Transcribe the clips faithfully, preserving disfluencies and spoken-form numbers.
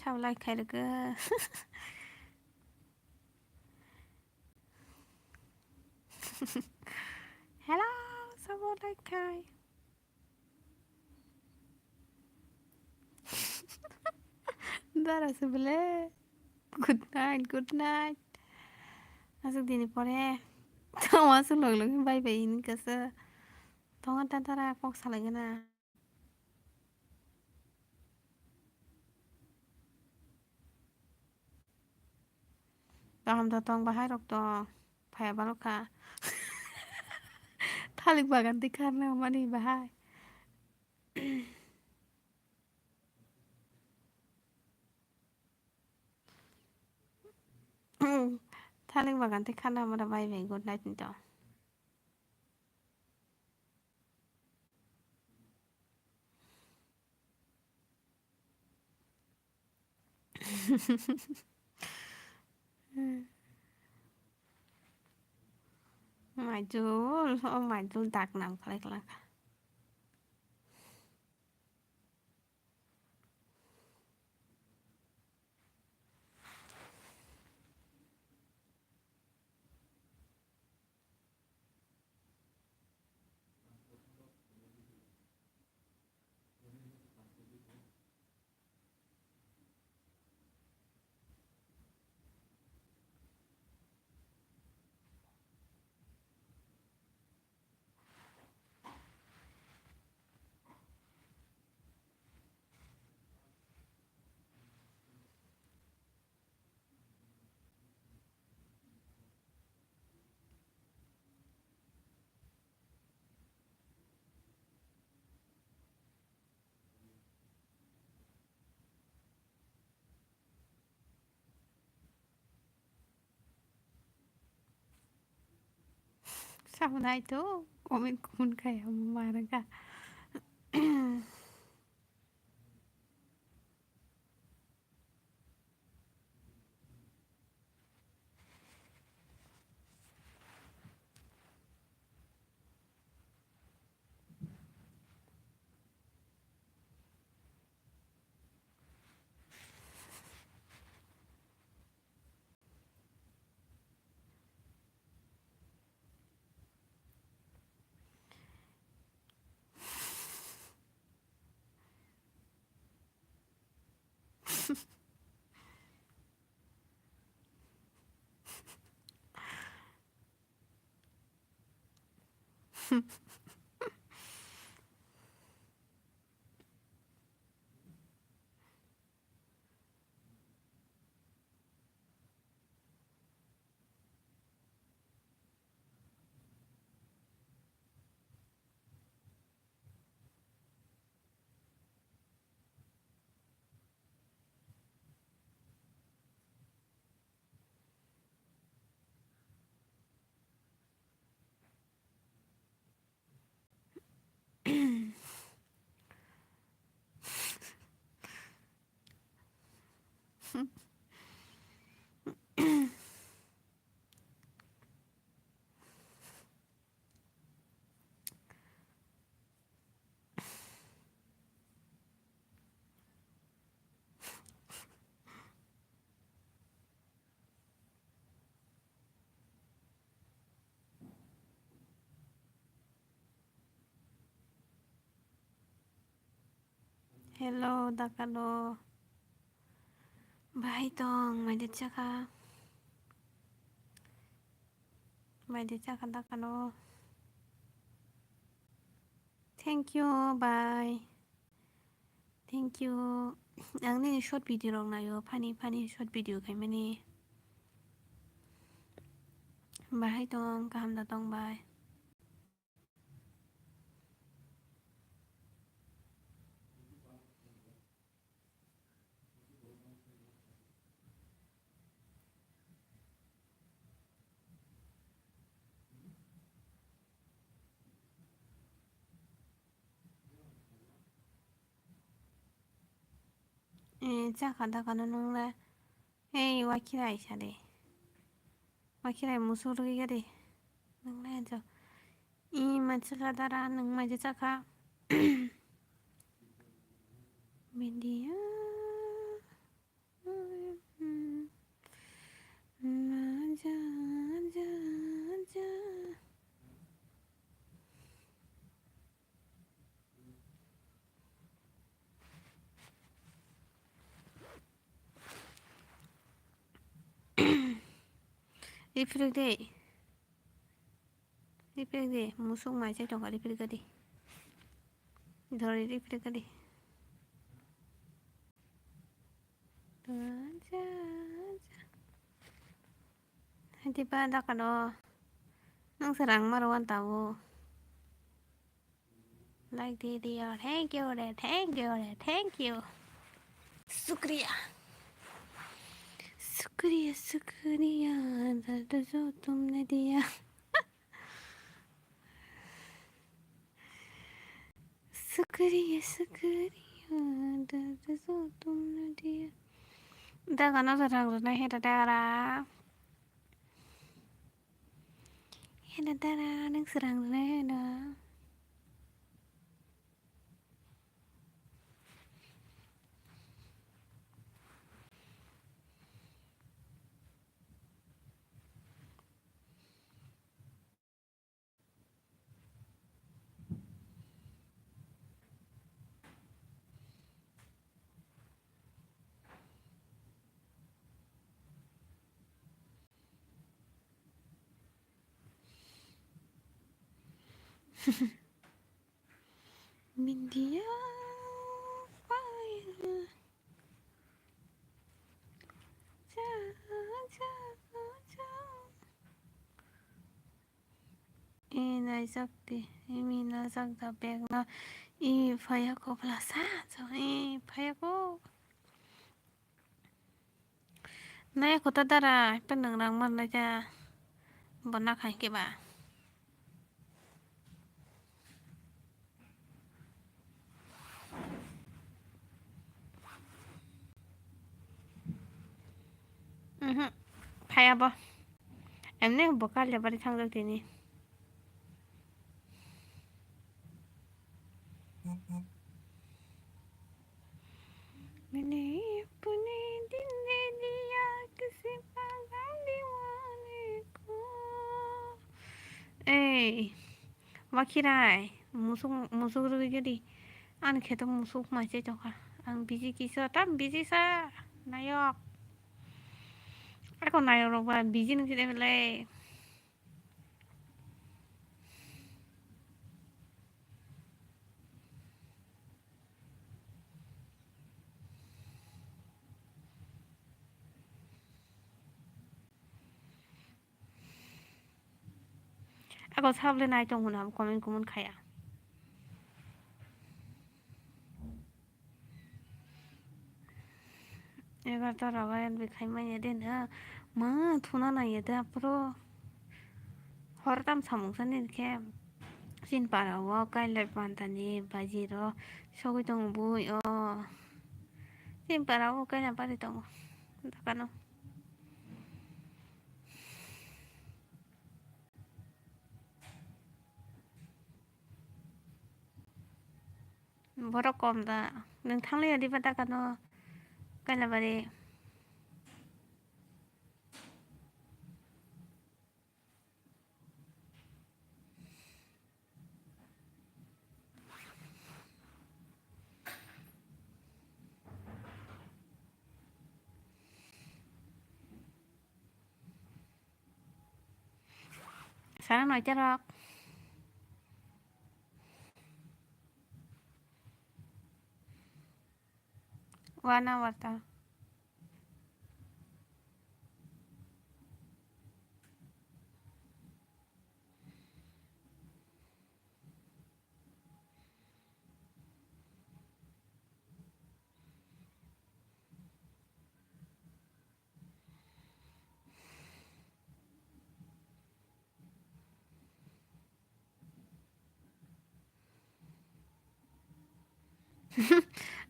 Sablai khairokhe. Hello, sablai khai. Dara se bele. Good night, good night. Asuk dini pore. Tama asuk log log bye bye ini kasa. Tonga ta dara kok salai gana. Kaham da tong, bahai rok tong. Phaya balo kha. Thalik bagan tei kharna mani bahai. Thalik bagan tei kharna mani bye bye, good night ni tong. Maijul, o maijul dak nam khlai khlai kha. Sabunai to, omen kumun kaya marga. Hello, dakano. Bahai tong, maide chakha. Maide chakha dakano. Thank you, bye. Thank you. Ang nini short video rok naio, funny funny short video khaimani. Bahai tong, kaham da tong bai. Eh, chakha dakano nung le. Hei, wakhirai sadi. Wakhirai musu rwgwi gadi. Nung le jo. I manchikha dara, nung maide chakha. Media. Maja, ja, ja. Riphrikdi. Riphrikdi. Musuk mai se tongkha, riphrikdi. Dhori riphrikdi. Acha, acha. Hadi ba dakano. Nang serang maro wan tabo. Like di diya. Thank you re, thank you re, thank you. Shukriya. Shukriya, shukriya, dard jo tumne diya. Shukriya, shukriya, dard jo tumne diya. Dakano serang rwnai heda dara. Heda dara, nang serang rwnai heda. Media fire. Ja, ja, ja. E naijak di, e mi najak da bag no, e phaya kok la sa, so e phaya kok. Nai kota dara, pe nang rang mar nai ja, bo na khai ke ba. Mhm. Phaya bo. Emne bo kal jabari thangjak tini. Mene apne dil de diya, kisi pagal diwane ko. Ei, wakhirai, musuk, musuk rwgwi gadi. Ani kheto musuk mai se tongkha. Ang biji kisa, tam biji sa, nayok. Ako nayok rok ba biji nung side belai. Ako sabole nai tong hwnna comment kumun khaya. Egarta rogo en bi khai manya den ha. Ma thuna nai ya da pro. Hor tam samung sani khe. Chin para o kailai pantani baji ro sogwi tong bui o. Chin para o kailai pari tongo. Dakano. Borok kom da. Nwng thanglaiya diba dakano Kailabari. Sana noita rok. One hour ta.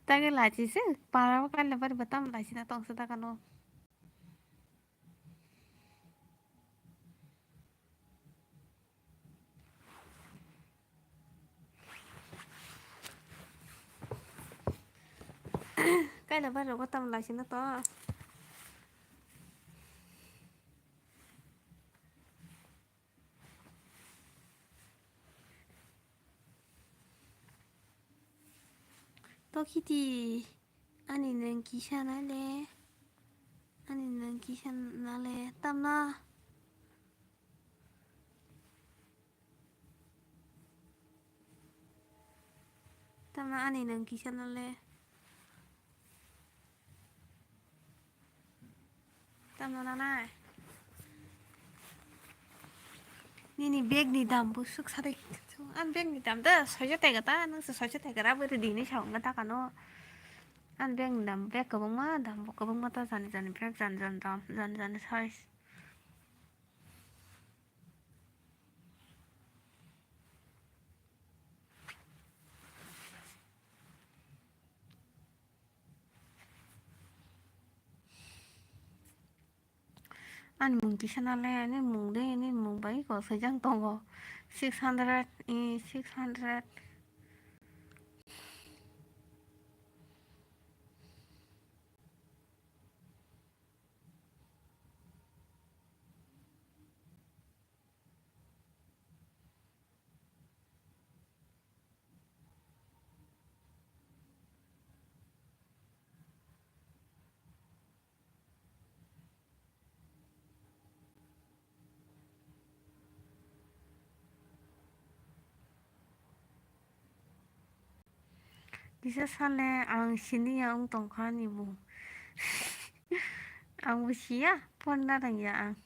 Tagi lachi se, para o kaila bari batam lachi na tong se ta kano. Ela bai rogo tam lai sina to. To khiti ani nang kisa nale, ani nang kisa nale tamna. Tamo ani nang kisa nale. Tamo nanai. Nini bag ni dam bo suk sadik. An bag ni dam da soijo tega ta, nang se soijo tega ra bwrwi dini sa wnga ta kano. An bag ni dam bag kwbangma dam bo kwbangma ta jani jani bag jani jani dam jani jani size. Ani mung kisa nale, ani mung de, ani mung bai ko sejang tongo. Six hundred, eh, six hundred. Kisa sale ang siniya wng tongkha ani bo. Ang bo siya, phone narwngya ang.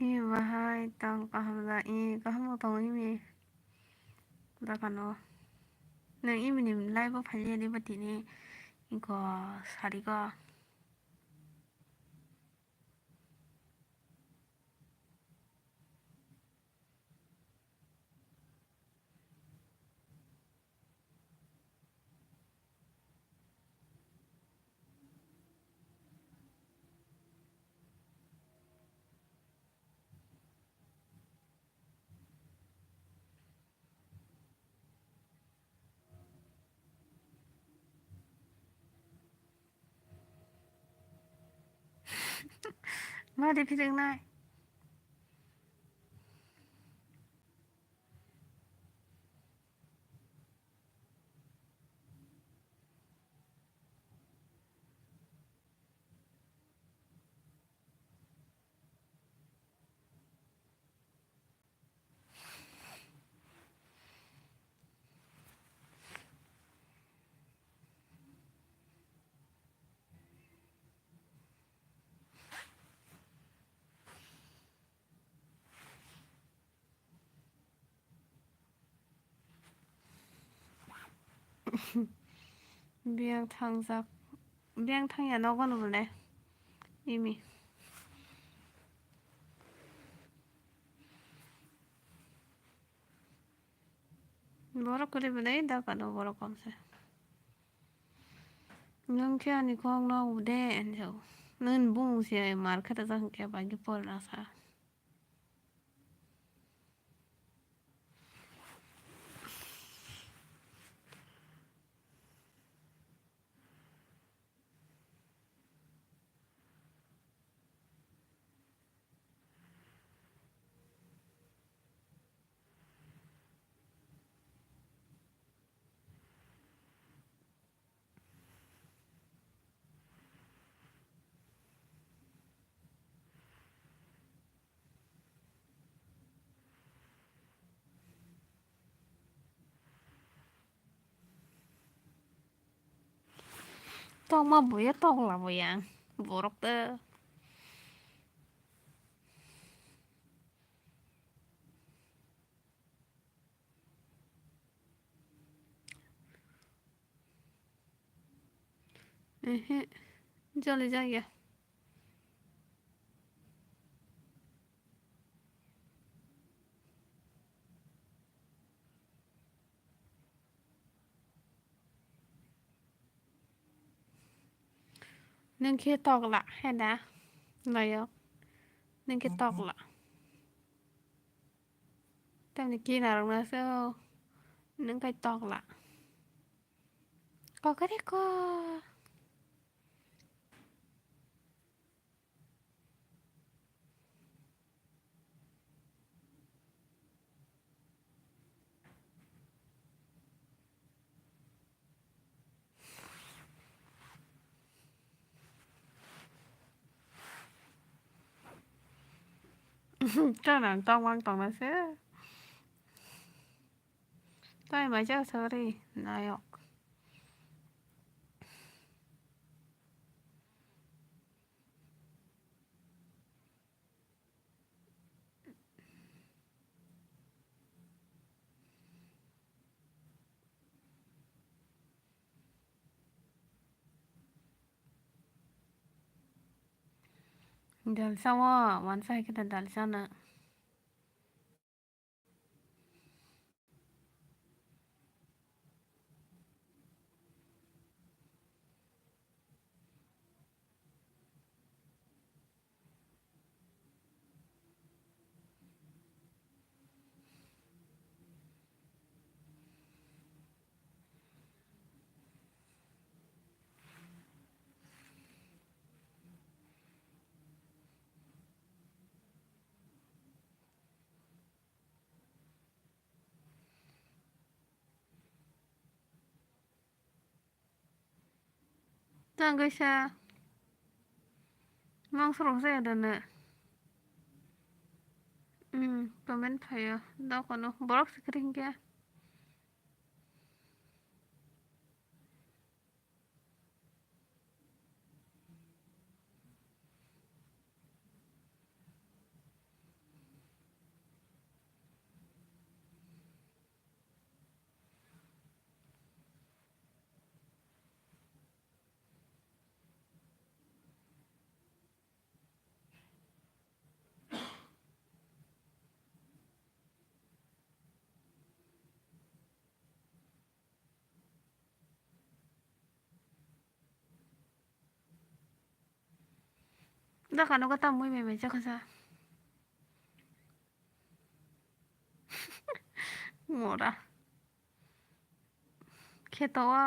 Ih, bahai tong kaham da, ih, kaham bo tongo imi. Dakano. Nang imi ni live o phai ya diba tini. Iko sari ko. Mari phiriknai. Biyang thangjak, biyang thangya nogo no bole. Imi. Borok kwrwi belai da kano borok kom se. Nwng khe ani kok no ude enjo. Nwng bumung se mar khe rwjak hinkhe bagwi porna sa. Tokma buya tokla buya ang borok tw. Ehe, joli jaya. Nwng khe tokla, he da? Nayok. Nwng khe tokla. Tamni kinarokno se o. Nwng khe tokla. Kokoriko. Chwng tongmang tongna se. Tai maijak sorry, nayok. Dalsa o, wansa hai khe dalsa no. Tang kaisa mangsa rok jaya da ne? Hmm, comment phaio. Dokono borok se kiri hinkhe. Doka nogo tamwi meme jakha sa. Mora. Kheto o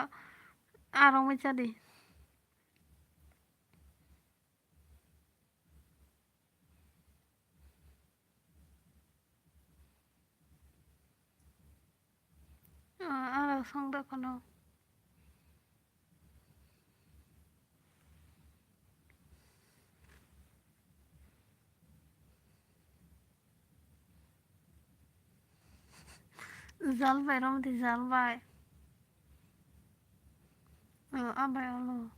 arong bai chadi. Ah, aro song da kono. Jal bai, romdi jal bai. Oh, abai olo.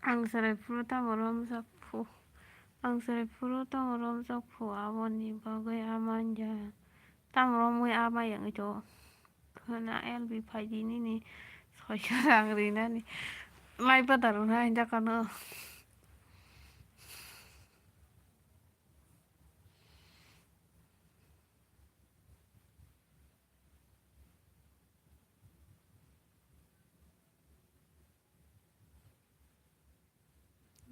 Ang chwrai phuru tamo romjak phu, ang chwrai phuru tamo romjak phu, aboni bagwi ama wngya. Tamo romwi ama yang ito. Khwna L B phaidi nini soisa rang rinani. Lai pada rwna hinjakha no.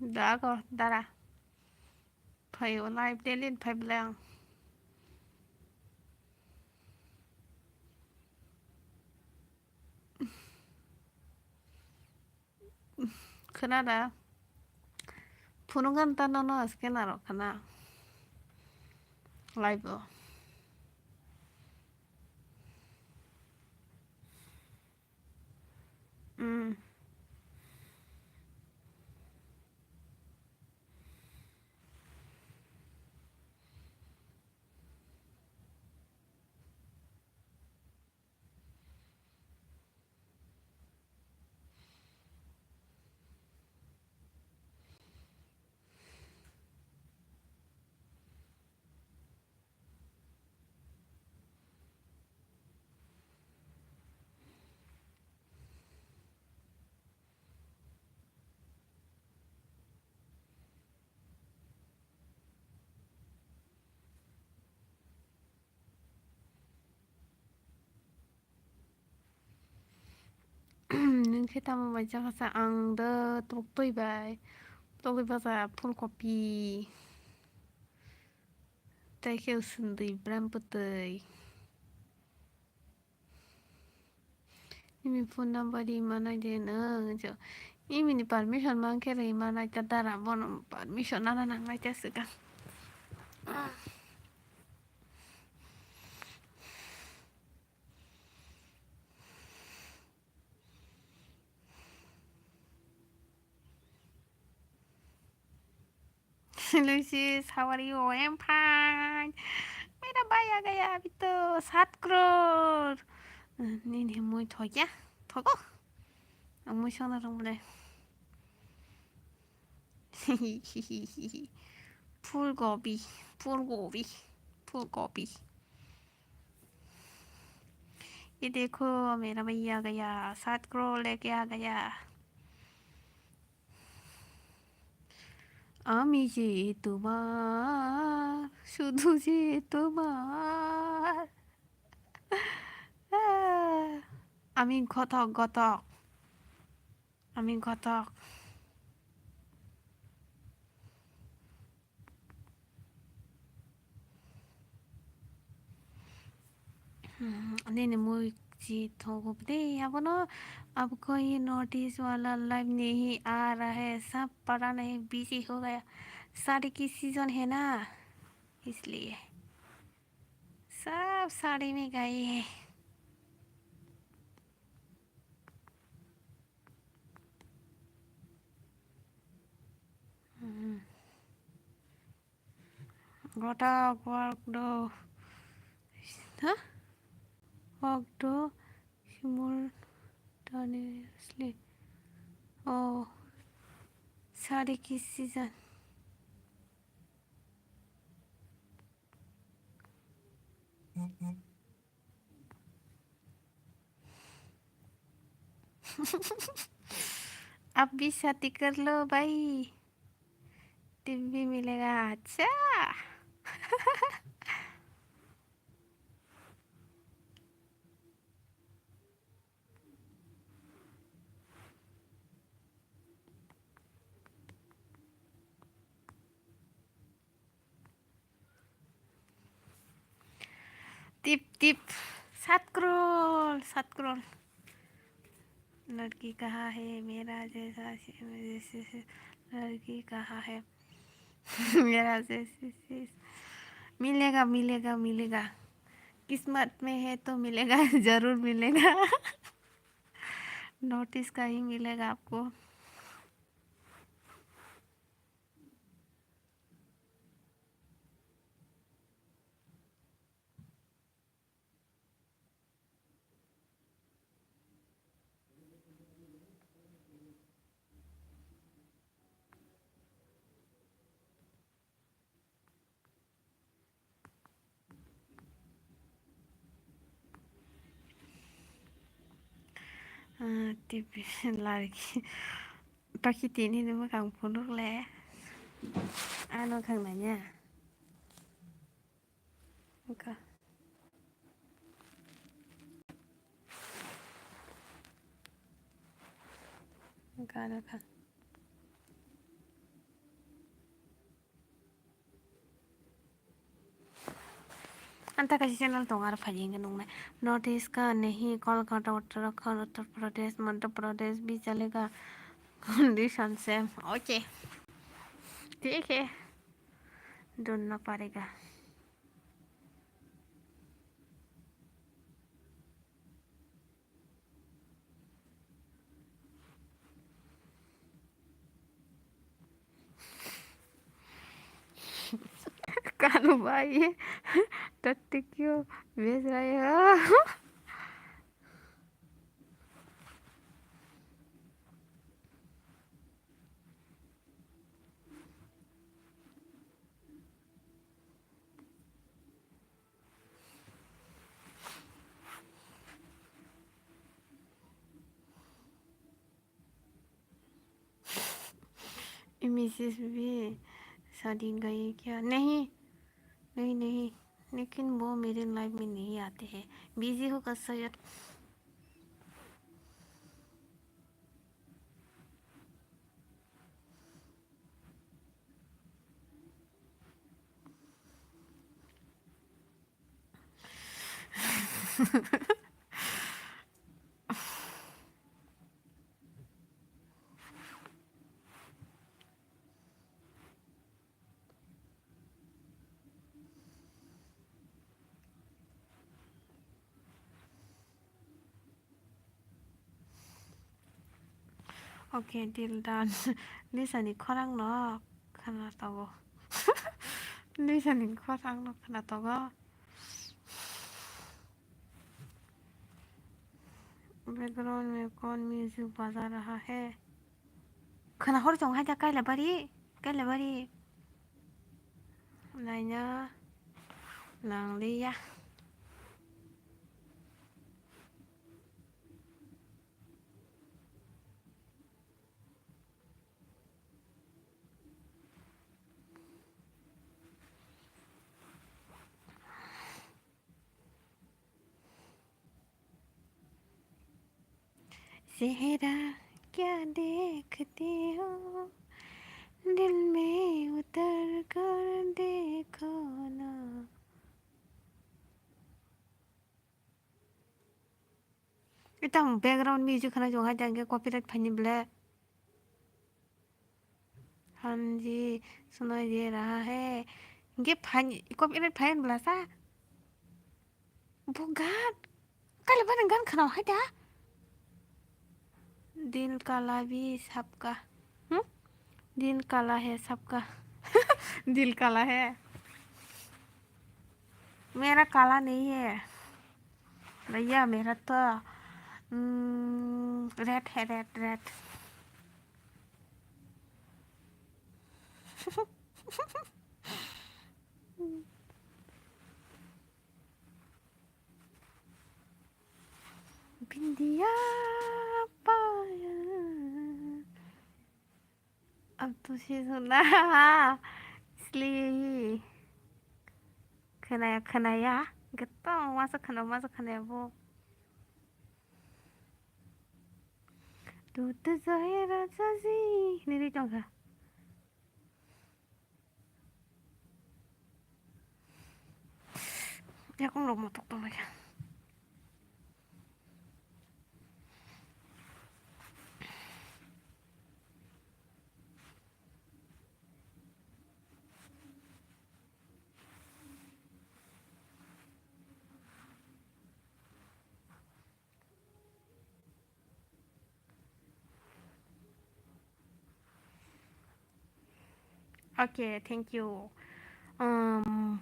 Dago dara. Phaio live daily phai bwlai ang. Khwna da. Phunukgani ta nono scanner rok khwna. Live o. Hmm. Nwng khe tamo bai chakha sa? Ang do tok twi bai, tok twi baja, phulkopi, tei khe usundwi, brampwtwi. Nini phone number ri manai de nwng, jo. Nini permission mankhe ri manai ta dara, bono permission nana nangnai ta swkang. Hello sis, how are you? I am fine. Mera bhai aa gaya abhi to, saat crore. Nini mui thokya, thoko. Ang mui songna rwng bole. Phul gobi, phul gobi, phul gobi. ये देखो, मेरा भैया गया, सात करोड़ लेके आ गया। আমি যে তোমার, শুধু যে তোমার। আমি ঘটক, ঘটক। আমি ঘটক। Hmm, nini mui chi thogo de, abono, आपको ये नॉर्थ ईस्ट वाला लाइव नहीं आ रहा है, सब पता नहीं बिजी हो गया, शादी की सीजन है ना, इसलिए सब शादी में गए हैं। Hmm. Gotak, walk do, ha? Walk do simultaneously. Oh, sari ki season. आप भी शादी कर लो भाई, तुम भी मिलेगा। अच्छा। टिप टिप, सात करोड़, सात करोड़। लड़की कहाँ है मेरा जैसा, जैसे, लड़की कहाँ है मेरा जैसे, मिलेगा, मिलेगा, मिलेगा। किस्मत में है तो मिलेगा, जरूर मिलेगा। नॉर्थ ईस्ट का ही मिलेगा आपको। Ah, tipi lagi. Toki tini ni mwkhang phunuk le. Ano khang nanya. Wngkha. Wngkha, wngkha. Anta kaisa channel tongo, aro phai hwnwi nuknai. North East ka nahi, Kolkata, Uttarakhand, Uttar Pradesh, Madhya Pradesh, bhi chalega, condition same. Okay. ठीक है. ढूंढना पड़ेगा। Kanu bai. Tatte kyo bej raha hai. ये मिसेस भी शादी गई क्या? नहीं, नहीं, नहीं, लेकिन वो मेरे लाइफ में नहीं आते हैं। बिजी होगा शायद। Okay, deal done. Nisani khorang no khana togo. Nisani khorang no khana togo. Background में कौन music बजा रहा है? Khana hor chong hai da Kailabari, Kailabari. Naina nangliya. चेहरा क्या देखते हो, दिल में उतर कर देखो ना। Ita background music khana jong hai jang ke copyright phaini ble. Hanji sunai de raha hai. Ge phaini copyright phaini bla sa. Bo gan. Kale bana gan khana hai da. दिल काला भी सबका। Hmm? दिल काला है सबका। दिल काला है। मेरा काला नहीं है भैया, मेरा तो, हम्म, रेड है, रेड, रेड। बिंदिया पायल। अब तुझे सुना, इसलिए ही खोनाया, खोनाया, गोथां मासो खोना, मासो खोनाया bo। दूध जाए राजा जी, nini tongkha. Yakung rok motok tonglaikha. Okay, thank you. Um,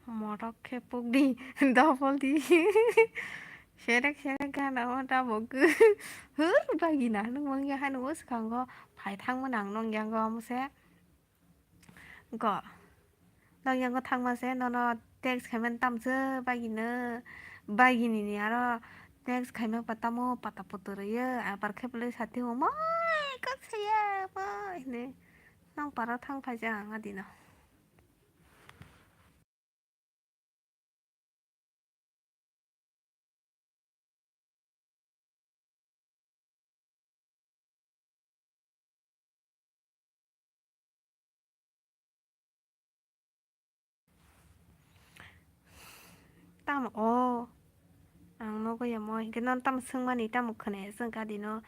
morok khe pukdi, double di. Serek serek gana o tabuk. Hur bagina, nung mangya hai nung swkango phai thangmani ang nung yango amose. Go. Nang yango thangma se nono text khaimani tamse bagino, bagini ni aro text khaima pa tamo pata poto rwyo, abar khe bwlai sati o mai kok saya mai hinwi nang para thang phaijak ang adino. Tamo o, ang nogo ya mo, hinkhe nono tamo swngmani, tamo khwnaya chwng kha dino,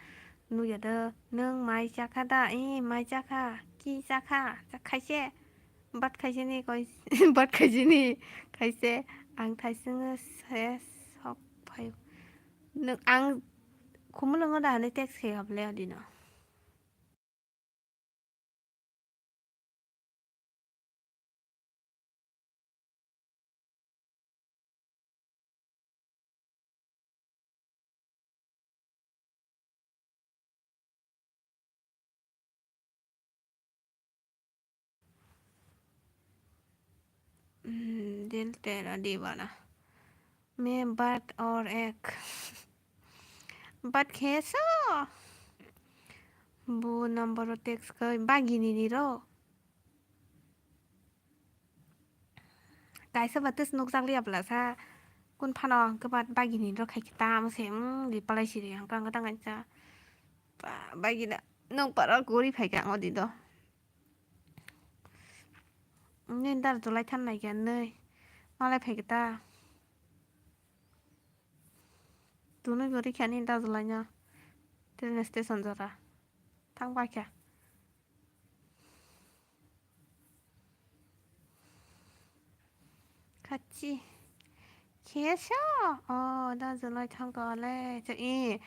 nukya do, nwng mai chakha da, ee mai chakha, ki chakha, chakhaise. Bat khaisini koi, bat khaisini khaise ang thaisingno se sok phaio. Nwng ang khumulwngo da hinwi text khai hable adino. Hmm, dil tera di bana. Me bat or ek. Bat kheso. Bu number o text kai bagini ni ro. Kaisa ba tes nukjak liya bwla sa. Kun phano hwnkhe ba bagini rok khai khe tamo se, hmm, di palai siri hwnkhe ang tang kaisa. Ba, bagina nwng para gori phai kha ang odi do. Nini dar jolai than nai kha nwi. Malai phai khe ta. Tunui gori kha nini dar jolai no. Train station jora. Thang bai kha. Khachi. Kheso. Oh, da jolai thangkha le. Che, i.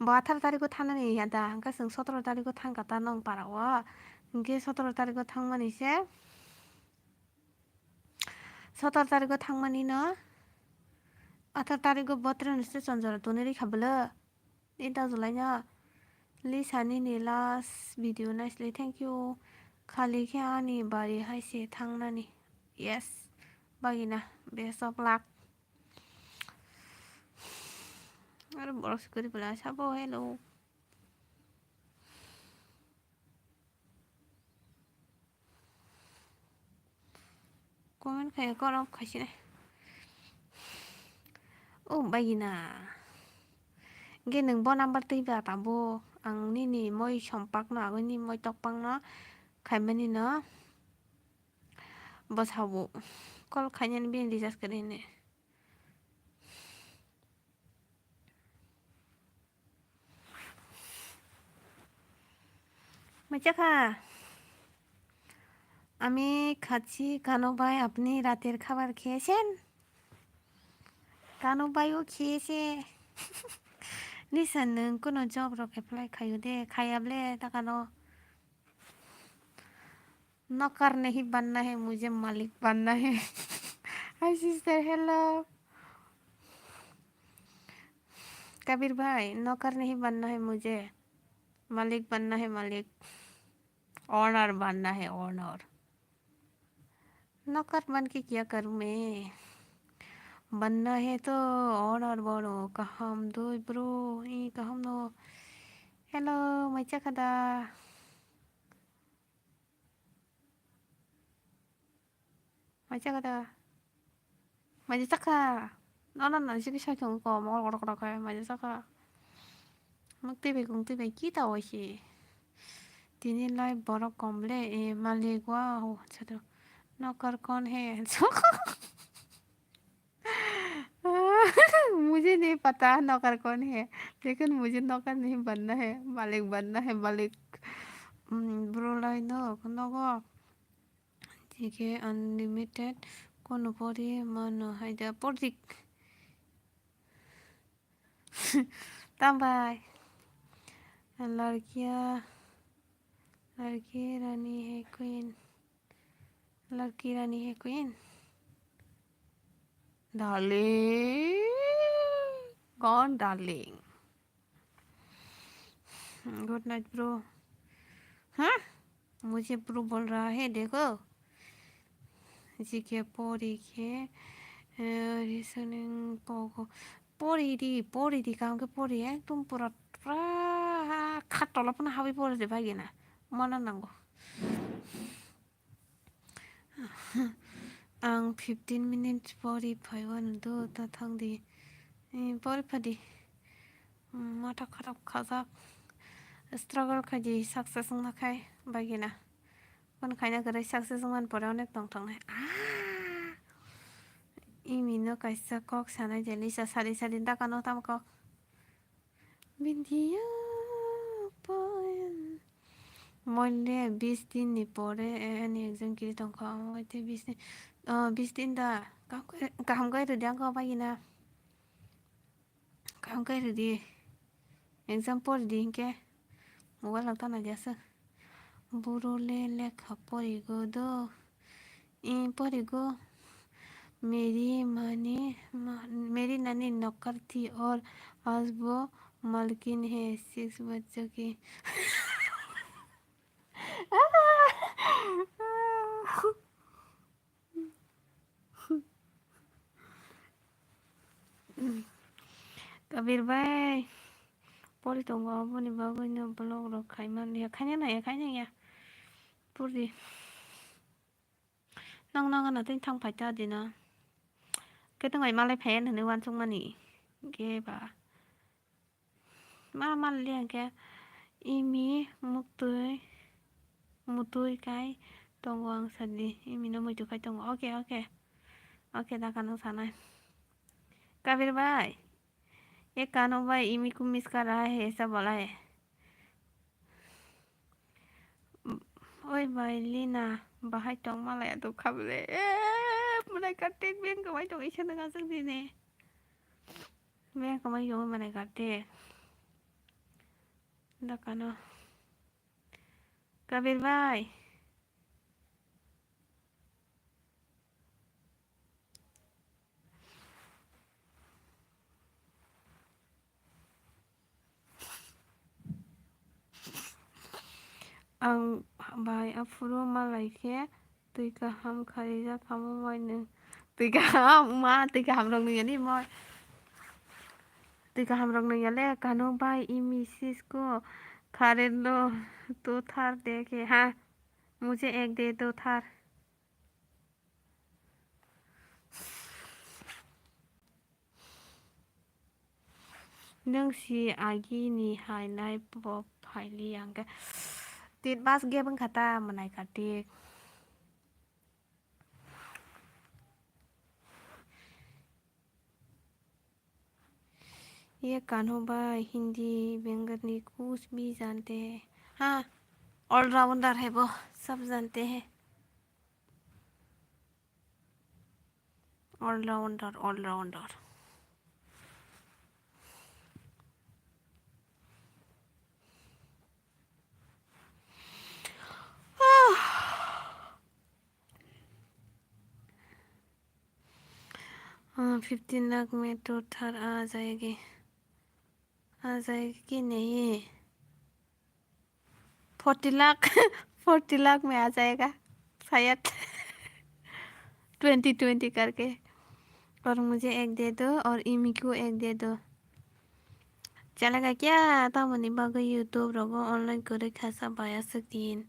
Bo atharo tariko thanani ya da. Hwnkhe chwng sotoro tariko thangkha ta nong para o. Hwnkhe sotoro tariko thangmani se. Sotoro tariko thangmani no. Atharo tariko bo train station jora tonwi rikha bwle. Nini da jolai no. Lisa nini last video naisle thank you. Khali khe ani bari hai se thangnani. Yes. Bagina. Best of luck. Aro borok sikori bwla sabo hello. Comment khai korok khaisine. O bagina. Ge nwng bo number twi ba tabuk. Ang nini moi sompak no agoni moi tokpang no khaimani no. Bo sabo. Call khainani bini recharge kwrwi hwnwi. Machakha. আমি খাচ্ছি কানু ভাই, আপনি রাতের খাবার খেয়েছেন? কানু ভাইও খেয়েছে। Lisa, nwng kuno job rok apply khaio de, khayable ta kano. नौकर नहीं बनना है मुझे, मालिक बनना है। Hi sister, hello. कबीर भाई, नौकर नहीं बनना है मुझे, मालिक बनना है, मालिक। Owner बनना है, owner। नौकर बन के क्या करूँ मैं? बनना है तो owner बनो। Kaham dui bro, i kaham no. Hello, maicha khada. Maicha khada. Maicha chakha. No, no, no, sigi sai thung ko, mol kotok kotok hai, maicha chakha. Muk twi bai kung twi bai ki ta oi si. Tini lai borok kom le, e, malik wa, o, chado. Nokar kon he. मुझे नहीं पता नौकर कौन है, लेकिन मुझे नौकर नहीं बनना है, मालिक बनना है, मालिक। Hmm, bro lai no, nogo. Jike unlimited, kono pori mano haida pordik. Tambai. लड़कियां, लड़की रानी है queen। लड़की रानी है queen। Darling, कौन darling? Good night, bro. हाँ? मुझे bro बोल रहा है, देखो। जीके पोरी के, अ, reasoning पोगो। पोरी दी, पोरी दी, काम के पोरी, एकदम पूरा, पूरा खाटोला पना हावी पोरी दे भागी ना। मना नंगो। Ang fifteen minutes pori phaiwano do, ta thangdi. Eh, pori phadi. Hmm, matha kharap khajak. Struggle khaidi success wngna khai bagina. Kon khaina kwrwi success wngmani pore onek tong tongnai. Ah! Imi no kaisa kok sanai je Lisa sari sari dakano tamo kok. Bindiya poyan. Moile bis din ni pore, eh, ani exam kiri tongkha. Omo te bis din, oh, bis din da. Kaham kai, kaham kai rwdi ang kok bagina. Kaham kai rwdi. Exam pori di hinkhe. Mobile rok ta naidi aswk. Buro le lekha porigo do. I porigo. Meri mani, ma-, Meri nani nokar thi or aaj wo malkin hai six bachcho ki. Kabir bai pori tongo, aboni bagwi no vlog rok khai man liya, khaina naiya, khaina ya. Pori. Nong nang ano tini thang phai ta dina. Khe tong ai malai phai hinwi uansuk mani. Khe ba. Ma mal liya khe imi muktwi mutwi kai tongo ang sadi. Imi no muitu khai tongo. Oke, oke. Oke, da kanang sanai. Kabir bai. Ye kano bai imi ku miss kar raha hai aisa bola hai. Oi bai Lina, bahai tong malaya dukha bole. Eh, mwnai Kartik beng kwmai tong isa nang aswk dine. Beng kwmai tong mwnai Kartik. Da kano. Kabir bai. Ang bai aphuru malai khe twi kaham kharijak hamo moi nwng. Twi kaham ma twi kaham rok nung yani moi. Twi kaham rok nung yale kano bai imi sis ko khare lo to thar dekhe ha. Mujhe ek de do thar. Nwng si agi ni hai nai bo phaili ang khe. Tit bas gap wng kha ta mwnai Kartik. ये कान्हो भाई हिंदी बंगाली कुछ भी जानते हैं? हाँ, ऑलराउंडर है वो, सब जानते हैं। Allrounder, allrounder. हाँ, फिफ्टीन लाख में तो थार आ जाएगी, आ जाएगी कि नहीं? फोर्टी लाख, फोर्टी लाख में आ जाएगा शायद। ट्वेंटी ट्वेंटी करके। और मुझे एक दे दो और इमी को एक दे दो। Chalaga kya tamoni bagwi YouTube rogo online kwrwi khasa bai aswk din.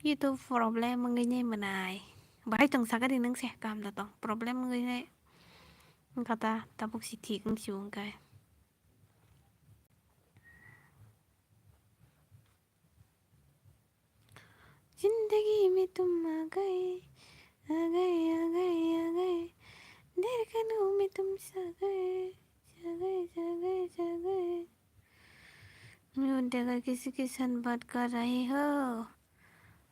YouTube problem wngwi nai mwnai. Bahai tong sakari nwng se kam da tong. Problem wngwi nai wngkha ta tabuk si thik wngsi wngkha. जिंदगी में तुम आ गए, आ गए, आ गए, आ गए। धड़कनों में तुम सा गए, सा गए, सा गए, सा गए। Mute देकर किसी के साथ बात कर रहे हो?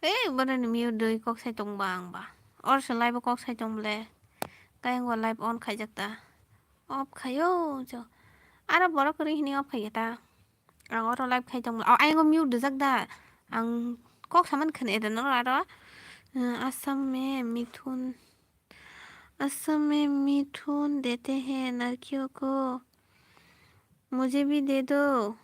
Ei, boroni mute doi kok sai tong ba ang ba. Or se live kok sai tong ble. Kayang go live on khaijak ta. Off khayo jo. Aro borok kwrwi hini off khaiya ta. Ang oro live khai tong. Aw, ayang mute dojak da. Ang kok saman khne da no aro. Eh, Assam me mithun. Assam me mithun dete hain ladkiyong ko. Mujhe bhi de do.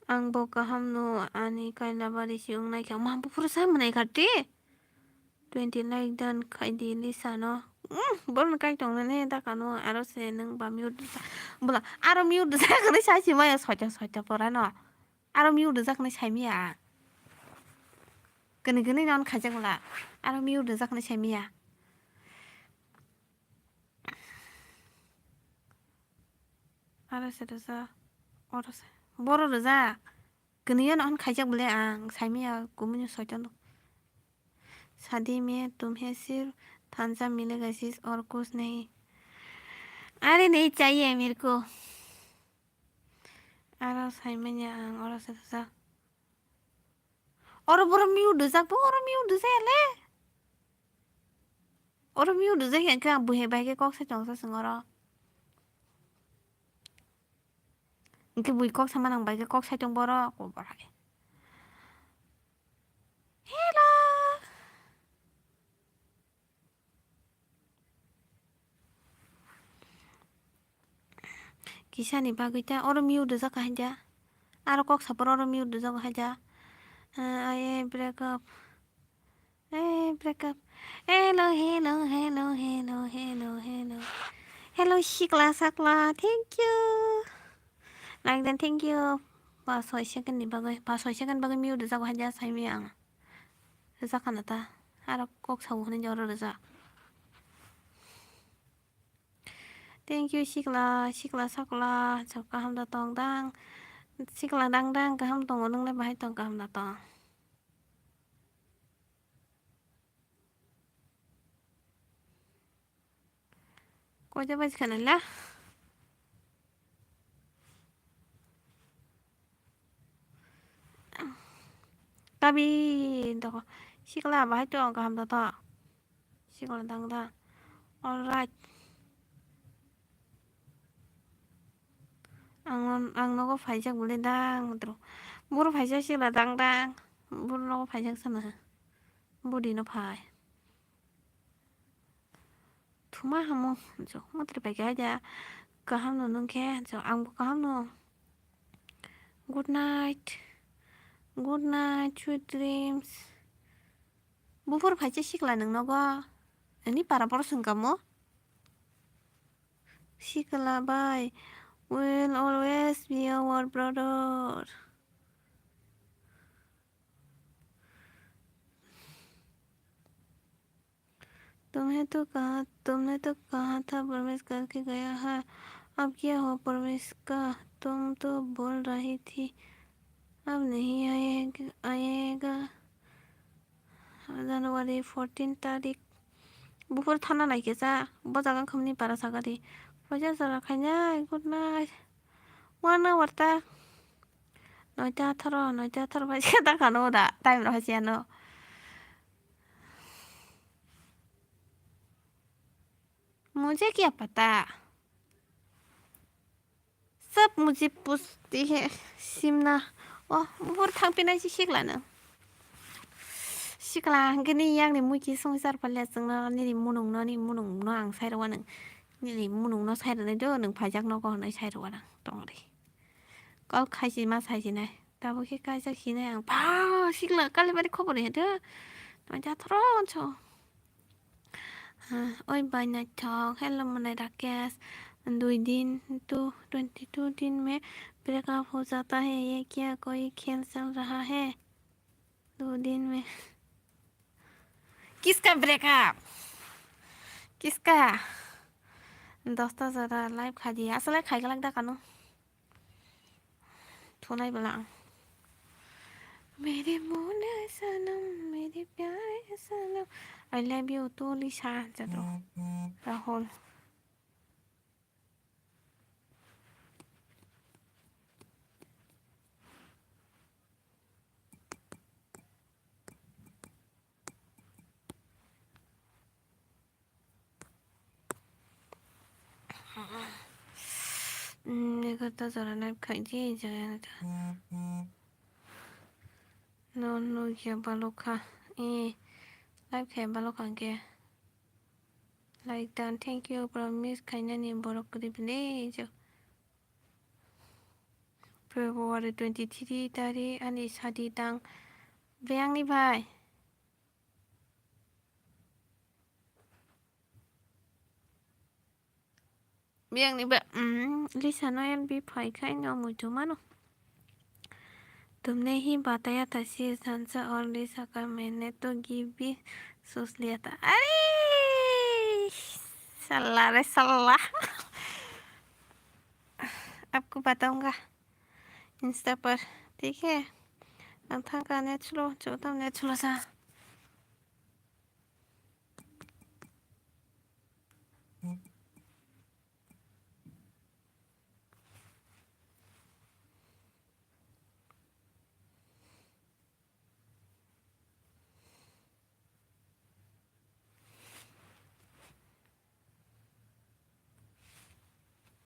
Ang bo kaham no ani kaila bari si wngnai kha. Ma bo phuru sa mwnai kha te. Twenty like dan khai di Lisa no. Umm, borok no kai tong nani da kano aro se nwng ba mute sa. Bula, aro mute sa kani sa si maya soita soita pora no. Aro mute sa kani sai maya. Kani kani non khaijak bula. Aro mute sa kani sai maya. Aro se rwjak, oro se, boro rwjak. Kwnwi no hwn khaijak bole ang, saimaya kumui no soiton. शादी में तुम्हें सिर्फ थांजा मिलेगा sis और कुछ नहीं। अरे नहीं चाहिए मेरे को। Aro saimanya ang oro se rwjak. Oro boro mute rwjak bo, oro mute rwjak ya le. Oro mute rwjak ya, hwnkhe ang buhi bai khe kok sai tong sa chwng oro. Hwnkhe bui kok sama nang bai khe kok sai tong boro, ko boro hai. Hello. Kisani bagwi ta oro mute rwjak kha haida. Aro kok sapor oro mute rwjak kha haida. Ah, I break up. Eh, break up. Hello, hello, hello, hello, hello, hello. Hello, sikla sakla, thank you. Like dan, thank you. Ba soi second ni bagwi, ba soi second bagwi mute rijak hai ja sai maya ang. Rijak khana ta. Aro kok sabu hwnwi jora rijak. Thank you, sikla, sikla sakla, chwng kaham da tong dang. Sikla dang dang, kaham tongo, nwngle bahai tong, kaham da tong. Koita baji khana la? Kabi doko. Sikla bahai tong, kaham da tong. Sikla dang dang. All right. Ang, ang nogo phaijak bole dang, tro. Boro phaijak sikla dang dang. Boro nogo phaijak sana. Body no phai. Thuma hamo, jo, matri pai kha ja. Kaham no nung khe, jo, ang bo kaham no. Good night. Good night, sweet dreams. Buphur phaijak sikla nung nogo. Ani para boro sung kamo. Sikla bai, will always be our brother. तुम्हें तो कहा, तुमने तो कहा था प्रॉमिस करके गया है, अब क्या हुआ प्रॉमिस का? तुम तो बोल रही थी अब नहीं आएगा, आएगा। January fourteen tarik. Buphur thana nai khe cha, bo jaga khumni para sagadi. Poisa jora khainai, good night. One hour ta. Noita atharo, noita atharo bai se ta khano da, time rok hai se ano. मुझे क्या पता। सब मुझे पूछती है, सिमना। Oh, buphur thangpinai si sikla no. Sikla, hwnkhe ni yakni muithi songchar palya chwngno nini munungno, ni munungno ang sai rwna nang. Nini munungno sai rwnai do, nwng phaijak nogo hwnwi sai rwna nang tongri. Kok khaisi ma sai sinai. Tabuk khe kaijak sinai ang. Ba, sikla, Kalibari khobor ya do. Noita atharo onso. Ah, oi bai naithok, hello mwnai Rakesh, dui din, two, twenty two din mein breakup ho jata hai, ye kya koi khel chal raha hai? Dui din mein kiska breakup? Kiska? Dosta jora live khai di, aswlai khai glak da kano. Thunai bwla ang. मेरे मोना सनम, मेरे प्यारे सनम, I love you too, Lisa, jadro. Rahul. Egarta jora live khaidi, jora ta. No, no, ya balokha. Eh, live khai balokha ke. Like dan, thank you, promise khainani borok kwrwi bini. February twenty three tari ani sadi dang. Biyangni bai. Biyangni ba, mm, Lisa no L B phai khai no muitu mano. तुमने ही बताया था शीश धन से और लिसा का, मैंने तो गिफ्ट भी सोच लिया था। अरे! सल्ला रे सल्ला। आपको बताऊंगा Insta पर, ठीक है? Ang thangka net slow, chotam net slow sa.